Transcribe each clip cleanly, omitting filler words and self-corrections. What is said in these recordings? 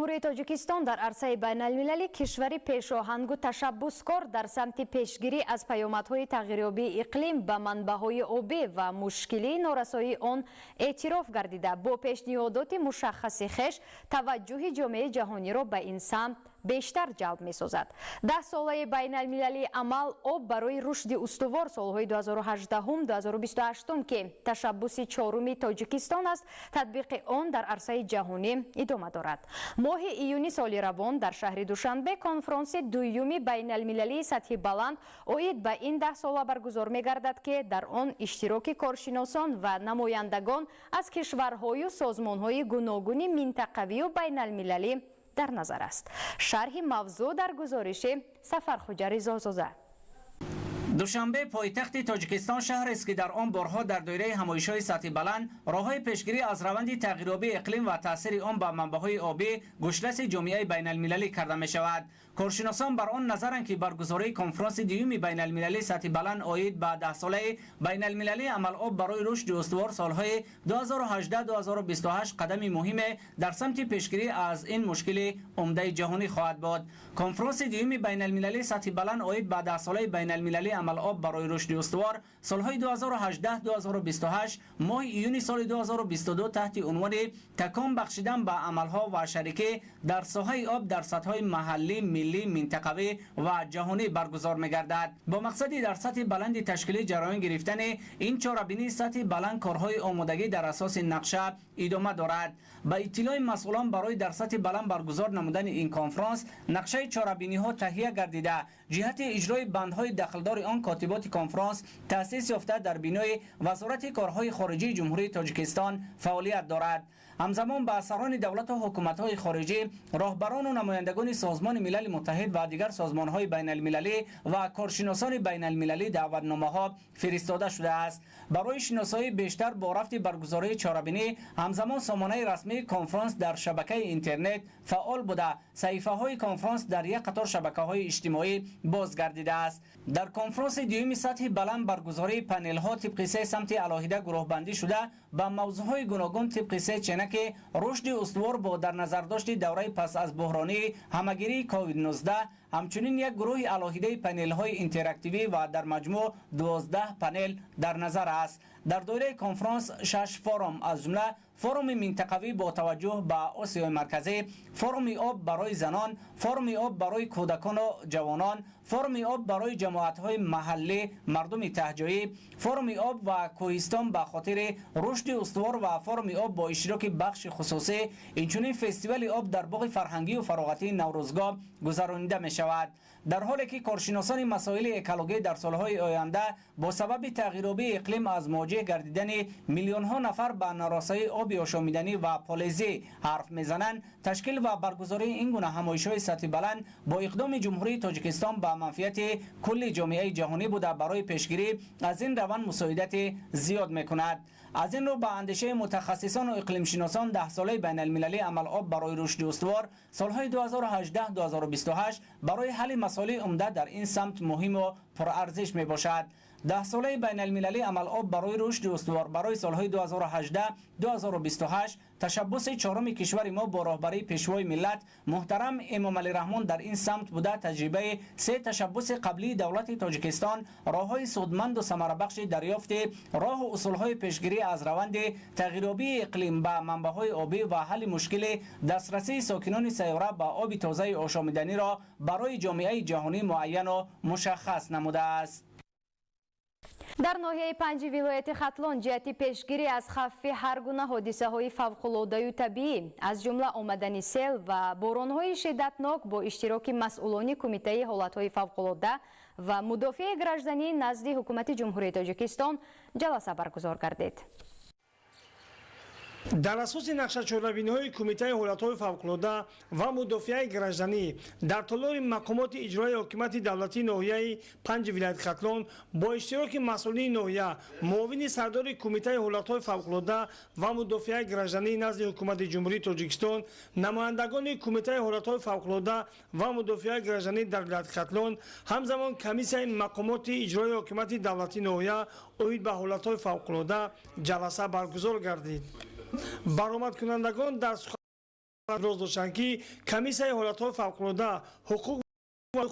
Ҷумҳурии Тоҷикистон дар арсаи байналмилалӣ кишвари пешоҳангу ташаббускор дар самти пешгирӣ аз паёмадҳои тағйирёбии иқлим ба манбаъҳои обӣ ва мушкилии норасоии он эътироф гардида, бо пешниҳодоти мушаххаси хеш таваҷҷӯҳи ҷомеаи ҷаҳониро ба ин самт бештар ҷалб месозад. 10-солаи байналмилалии амал «Об барои рушди устувор» солҳои 2018-2028, ки ташаббуси чоруми Тоҷикистон аст, татбиқи он дар арсаи ҷаҳонӣ идома дорад. Моҳи июни соли равон дар шаҳри Душанбе конфронси дуюми байналмилалии сатҳи баланд оид ба ин 10-сола баргузор мегардад, ки дар он иштироки коршиносон ва намояндагон аз кишварҳою созмонҳои гуногуни минтақавию байналмилалӣ дар назар аст. Шарҳи мавзӯъ дар гузориши Сафархуҷа Ризозода. Душанбе, пойтахти Тоҷикистон, шаҳрест, ки дар он борҳо дар доираи ҳамоишҳои сатҳи баланд роҳҳои пешгирӣ аз раванди тағйирёбии иқлим ва таъсири он ба манбаъҳои обӣ гӯшраси ҷомеаи байналмилалӣ карда мешавад. Коршиносон бар он назаранд, ки баргузории конфронси дуюми байналмилалии сатҳи баланд оид ба 10-солаи байналмилалии амал «Об барои рушди устувор» солҳои 2018-2028 қадами муҳиме дар самти пешгирӣ аз ин мушкили умдаи ҷаҳонӣ хоҳад буд. Конфронси дуюми байналмилалии сатҳи баланд оид ба 10-солаи байналмилалии амал «Об барои рушди устувор» солҳои 2018-2028 моҳи июни соли 2022 таҳти унвони «Такон бахшидан ба амалҳо ва шарикӣ дар соҳаи об дар сатҳҳои маҳаллӣ, миллӣ, минтақавӣ ва ҷаҳонӣ» баргузор мегардад. Бо мақсади дар сатҳи баланди ташкилӣ ҷараён гирифтани ин чорабинии сатҳи баланд, корҳои омодагӣ дар асоси нақша идома дорад. Ба иттилои масъулон, барои дар сатҳи баланд баргузор намудани ин конфронс нақшаи чорабиниҳо таҳия гардида, ҷиҳати иҷрои бандҳои дахлдори он котиботи конфронс таъсис ёфта, дар бинои Вазорати корҳои хориҷии Ҷумҳурии Тоҷикистон фаъолият дорад. Ҳамзамон ба сарони давлату ҳукуматҳои хориҷӣ, роҳбарону намояндагони Созмони Милали Муттаҳид ва дигар созмонҳои байналмилалӣ ва коршиносони байналмилалӣ даъватномаҳо фиристода шудааст. Барои шиносоии бештар бо рафти баргузории чорабинӣ, ҳамзамон сомонаи расмии конфронс дар шабакаи интернет фаъол буда, саҳифаҳои конфронс дар як қатор шабакаҳои иҷтимоӣ бозгардидааст. Дар конфронси дуюми сатҳи баланд баргузории панелҳо тибқи се самти алоҳида гурӯҳбандӣ шуда, ба мавзӯъҳои гуногун тибқи се ченаки рушди устувор бо дар назардошти давраи пас аз буҳронии ҳамагирии COVID-19, ҳамчунин як гурӯҳи алоҳидаи панелҳои интерактивӣ ва дар маҷмӯъ 12 панел дар назар аст. Дар доираи конфронс шаш форум, аз ҷумла форуми минтақавӣ бо таваҷҷӯҳ ба Осиёи Марказӣ, форуми об барои занон, форуми об барои кӯдакону ҷавонон, форуми об барои ҷамоатҳои маҳаллӣ, мардуми таҳҷоӣ, форуми об ва кӯҳистон ба хотири рушди устувор ва форуми об бо иштироки бахши хусусӣ, инчунин фестивали об дар боғи фарҳангию фароғатии Наврӯзгоҳ гузаронида мешавад. Дар ҳоле ки коршиносони масоили экологӣ дар солҳои оянда бо сабаби тағйирёбии иқлим аз мувоҷеҳ гардидани миллионҳо нафар ба норасоии оби ошомиданӣ ва полезӣ ҳарф мезананд, ташкил ва баргузории ин гуна ҳамоишҳои сатҳи баланд бо иқдоми Ҷумҳурии Тоҷикистон ба манфиати кулли ҷомеаи ҷаҳонӣ буда, барои пешгирӣ аз ин раванд мусоидати зиёд мекунад. Аз ин рӯ, ба андешаи мутахассисону иқлимшиносон, 10-солаи байналмилалии амал «Об барои рушди устувор» солҳои 2018-2028 барои ҳалли масоили умда дар ин самт муҳиму пурарзиш мебошад. 10-солаи байналмилалии амал «Об барои рушди устувор» барои солҳои 2018-2028 ташаббуси чоруми кишвари мо бо роҳбарии Пешвои миллат муҳтарам Эмомалӣ Раҳмон дар ин самт буда, таҷрибаи се ташаббуси қаблии давлати Тоҷикистон роҳҳои судманду самарабахши дарёфти роҳу усулҳои пешгирӣ аз раванди тағйирёбии иқлим ба манбаъҳои обӣ ва ҳалли мушкили дастрасии сокинони сайёра ба оби тозаи ошомиданиро барои ҷомеаи ҷаҳонӣ муайяну мушаххас намудааст. Дар ноҳияи Панҷи вилояти Хатлон ҷиҳати пешгирӣ аз хавфи ҳар гуна ҳодисаҳои фавқулоддаю табиӣ, аз ҷумла омадани сел ва боронҳои шиддатнок, бо иштироки масъулони Кумитаи ҳолатҳои фавқулодда ва мудофиаи гражданӣ назди Ҳукумати Ҷумҳурии Тоҷикистон ҷаласа баргузор гардид. Дар асоси нақшачорабиниҳои Кумитаи ҳолатҳои фавқулодда ва мудофиаи гражданӣ дар толори мақомоти иҷроии ҳокимияти давлатии ноҳияи Панҷи вилояти Хатлон бо иштироки масъулини ноҳия, муовини сардори Кумитаи ҳолатҳои фавқулодда ва мудофиаи гражданӣ назди Ҳукумати Ҷумҳурии Тоҷикистон, намояндагони Кумитаи ҳолатҳои фавқулодда ва мудофиаи гражданӣ дар вилояти Хатлон, ҳамзамон комиссияи мақомоти иҷроии ҳокимияти давлатии ноҳия оид ба ҳолатҳои фавқулодда ҷаласа баргузор гардид. Баромадкунандагон дар Роз доштанд, ки комиссияи ҳолатҳои фавқулода ҳуқуқ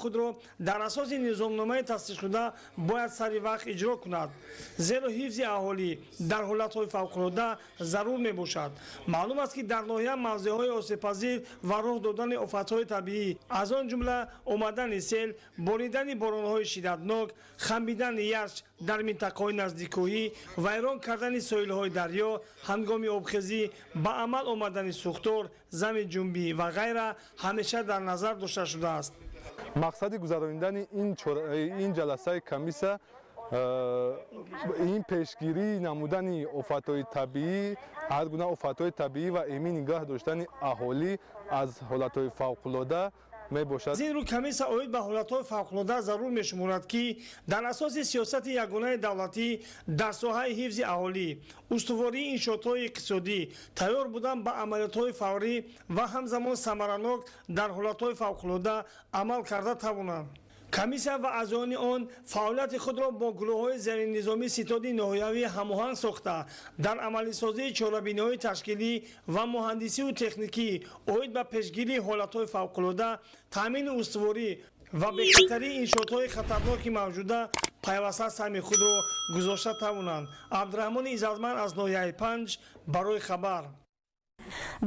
худро дар асоси низомномаи тасдиқшуда бояд сари вақт иҷро кунад, зеро ҳифзи аҳолӣ дар ҳолатҳои фавқулода зарур мебошад. Маълум аст, ки дар ноҳия мавзеъҳои осебпазир ва роҳ додани офатҳои табиӣ, аз он ҷумла омадани сел, боридани боронҳои шиддатнок, хамбидани ярч дар минтақаҳои наздиккӯҳӣ, вайрон кардани соҳилҳои дарё ҳангоми обхезӣ, ба амал омадани сӯхтор, заминҷунбӣ ва ғайра ҳамеша дар назар дошта шудааст. Мақсади гузаронидани ин ҷаласаи комиссия ин пешгирии намудани офатҳои табиӣ, ҳар гуна офатҳои табиӣ ва эмин нигаҳ доштани аҳолӣ аз ҳолатҳои фавқулода мебошад. Аз ин рӯ комиссия оид ба ҳолатҳои фавқулода зарур мешуморад, ки дар асоси сиёсати ягонаи давлатӣ дар соҳаи ҳифзи аҳолӣ, устувории иншоотҳои иқтисодӣ, тайёр будан ба амалиётҳои фаврӣ ва ҳамзамон самаранок дар ҳолатҳои фавқулода амал карда тавонанд. Комиссия ва аъзоёни он фаъолияти худро бо гурӯҳҳои зеринизомии ситоди ноҳиявӣ ҳамоҳанг сохта, дар амалисозии чорабиниҳои ташкилӣ ва муҳандисиву техникӣ оид ба пешгирии ҳолатҳои фавқулода, таъмини устуворӣ ва бехатарии иншоотҳои хатарноки мавҷуда пайваста саҳми худро гузошта тавонанд. Абдураҳмони Иззатманд аз ноҳияи Панҷ барои хабар.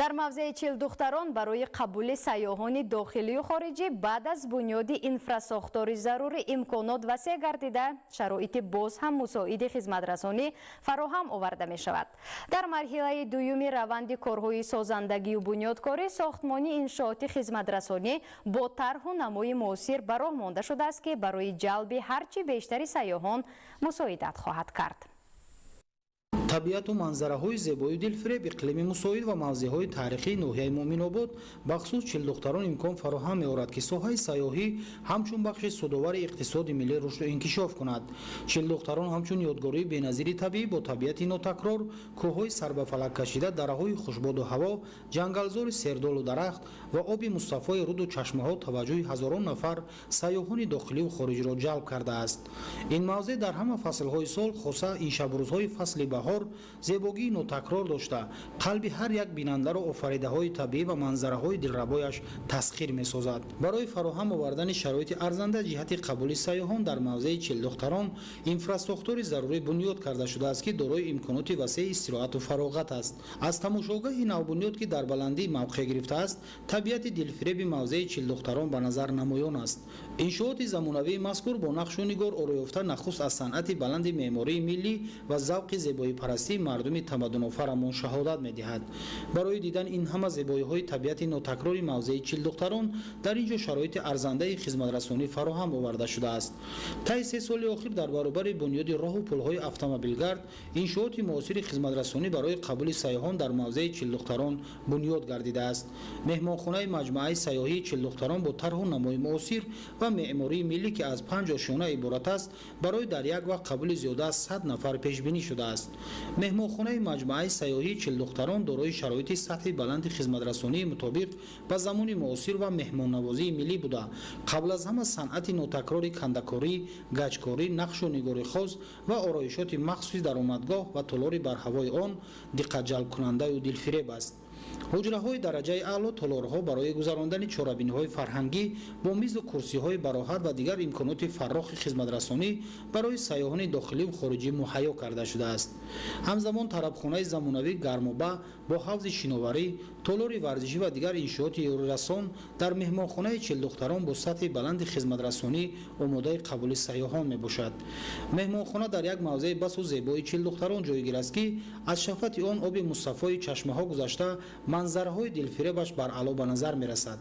Дар мавзеи Чилдухтарон барои қабули сайёҳони дохилию хориҷӣ баъд аз бунёди инфрасохтори зарурӣ имконот васеъ гардида, шароити боз ҳам мусоиди хизматрасонӣ фароҳам оварда мешавад. Дар марҳилаи дуюми раванди корҳои созандагию бунёдкорӣ сохтмони иншооти хизматрасонӣ бо тарҳу намои муосир ба роҳ монда шудааст, ки барои ҷалби ҳарчи бештари сайёҳон мусоидат хоҳад кард. Табиату манзараҳои зебою дилфиреб, иқлими мусоид ва мавзеъҳои таърихии ноҳияи Муъминобод, бахусус Чилдухтарон, имкон фароҳам меорад, ки соҳаи сайёҳӣ ҳамчун бахши судовари иқтисоди миллӣ рушду инкишоф кунад. Чилдухтарон ҳамчун ёдгории беназири табиӣ бо табиати нотакрор, кӯҳҳои сарбафалак кашида, дараҳои хушбоду ҳаво, ҷангалзори сердолу дарахт ва оби мустафои руду чашмаҳо таваҷҷӯҳи ҳазорон нафар сайёҳони дохилию хориҷиро ҷалб кардааст. Ин мавзеъ дар ҳама фаслҳои сол, хоса ин шабрӯзҳои фасли баҳор, зебогии нотакрор дошта, қалби ҳар як бинандаро офаридаҳои табиӣ ва манзараҳои дилрабояш тасхир месозад. Барои фароҳам овардани шароити арзанда ҷиҳати қабули сайёҳон дар мавзеи Чилдухтарон инфрасохтори зарурӣ бунёд карда шудааст, ки дорои имконоти васеи истироҳату фароғат аст. Аз тамошогаҳи навбунёд, ки дар баландӣ мавқеъ гирифтааст, табиати дилфиреби мавзеи Чилдухтарон ба назар намоён аст. Иншооти замонавии мазкур бо нақшу нигор ороёфта нахуст аз санъати баланди меъмории миллӣ ва завқи зебоипарастии мардуми тамаддунофарамон шаҳодат медиҳад. Барои дидан ин ҳама зебоиҳои табиати нотакрори мавзеи Чилдухтарон дар ин ҷо шароити арзандаи хизматрасонӣ фароҳам оварда шудааст. Таи 3 соли охир дар баробари бунёди роҳу пулҳои автомобилгард, иншооти муосири хизматрасонӣ барои қабули сайёҳон дар мавзеи Чилдухтарон бунёд гардидааст. Меҳмонхонаи маҷмӯаи сайёҳии Чилдухтарон бо тарҳу намои муосир ва меъмории миллӣ, ки аз 5 ошёна иборат аст, барои дар як вақт қабули зиёда аз 100 нафар пешбинӣ шудааст. Меҳмонхонаи маҷмӯаи сайёҳии Чилдухтарон дорои шароити сатҳи баланди хизматрасонии мутобиқ ба замони муосир ва меҳмоннавозии миллӣ буда, қабл аз ҳама санъати нотакрори кандакорӣ, гаҷкорӣ, нақшу нигори хос ва ороишоти махсуси даромадгоҳ ва толори барҳавои он диққатҷалбкунандаю дилфиреб аст. Ҳуҷраҳои дараҷаи аъло, толорҳо барои гузарондани чорабиниҳои фарҳангӣ бо мизу курсиҳои бароҳат ва дигар имконоти фаррохи хизматрасонӣ барои сайёҳони дохиливу хориҷӣ муҳайё карда шудааст. Ҳамзамон тарабхонаи замонавӣ, гармоба бо ҳавзи шиноварӣ, толори варзишӣ ва дигар иншооти ёрирасон дар меҳмонхонаи Чилдухтарон бо сатҳи баланди хизматрасонӣ омодаи қабули сайёҳон мебошад. Меҳмонхона дар як мавзеи басу зебои Чилдухтарон ҷойгир аст, ки аз шафати он оби мустафои чашмаҳо гузашта, манзараҳои дилфиребаш баръало ба назар мерасад.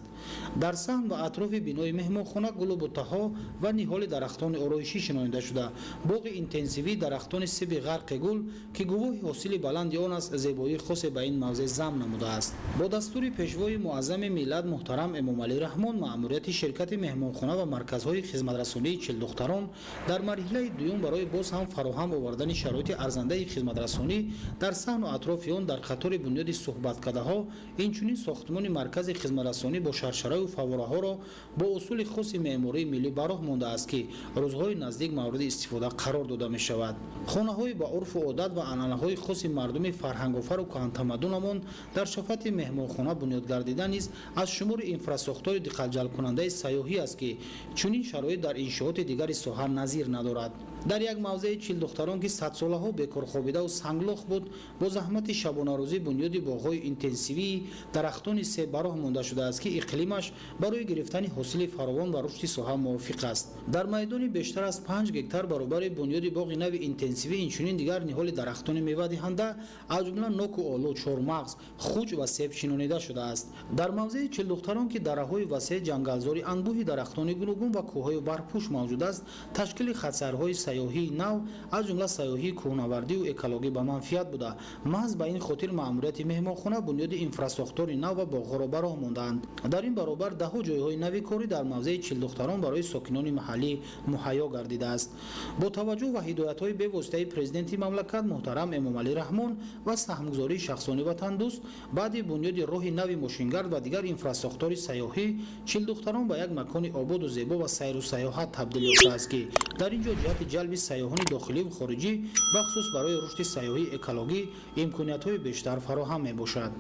Дар саҳн ва атрофи бинои меҳмонхона гулу буттаҳо ва ниҳоли дарахтони ороишӣ шинонида шуда, боғи интенсивии дарахтони сиби ғарқи гул, ки гувоҳи ҳосили баланди он аст, зебоии хосе ба ин мавзеъ зам намудааст. Бо дастури пешвои муаззами миллат муҳтарам Эмомалӣ Раҳмон, маъмурияти ширкати меҳмонхона ва марказҳои хизматрасонии Чилдухтарон дар марҳилаи дуюм барои боз ҳам фароҳам овардани шароити арзандаи хизматрасонӣ дар саҳну атрофи он дар қатори бунёди суҳбаткадаҳо пардаҳо, инчунин сохтмони маркази хизматрасонӣ бо шаршараю фаввораҳоро бо усули хоси меъмории миллӣ ба роҳ мондааст, ки рӯзҳои наздик мавриди истифода қарор дода мешавад. Хонаҳои ба урфу одат ва анъанаҳои хоси мардуми фарҳангофару кӯҳантамаддунамон дар шафати меҳмонхона бунёд гардида низ аз шумори инфрасохтори диққатҷалбкунандаи сайёҳӣ аст, ки чунин шароит дар иншооти дигари соҳа назир надорад. Дар як мавзеи Чилдухтарон, ки садсолаҳо бекор хобидаву санглох буд, бо заҳмати шабонарӯзӣ бунёди боғҳои интенсивии дарахтони себ ба роҳ монда шудааст, ки иқлимаш барои гирифтани ҳосили фаровон ва рушди соҳа мувофиқ аст. Дар майдони бештар аз 5 гектар баробари бунёди боғи нави интенсивӣ инчунин дигар ниҳоли дарахтони мевадиҳанда, аз ҷумла ноку олу, чормағз, хуҷ ва себ шинонида шудааст. Дар мавзеи Чилдухтарон, ки дараҳои васеъ, ҷангалзори анбӯҳи дарахтони гуногун ва кӯҳҳои барфпӯш мавҷуд аст, ташкили хатсайрҳои сайёҳии нав, аз ҷумла сайёҳии кӯҳнавардию экологӣ, ба манфиат буда, маҳз ба ин хотир маъмурияти меҳмонхона бунёди инфрасохтори нав ва боғҳоро ба роҳ мондаанд. Дар ин баробар даҳҳо ҷойҳои нави корӣ дар мавзеи Чилдухтарон барои сокинони маҳаллӣ муҳайё гардидааст. Бо таваҷҷӯҳ ва ҳидоятҳои бевоситаи Президенти мамлакат муҳтарам Эмомалӣ Раҳмон ва саҳмгузории шахсони ватандӯст, баъди бунёди роҳи нави мошингард ва дигар инфрасохтори сайёҳӣ, Чилдухтарон ба як макони ободу зебо ва сайру сайёҳат табдил ёфтааст, ки дар ин ҷо ҷиҳати ҷалби сайёҳони дохиливу хориҷӣ, бахусус барои рушди сайёҳии экологӣ, имкониятҳои бештар фароҳам мебошад.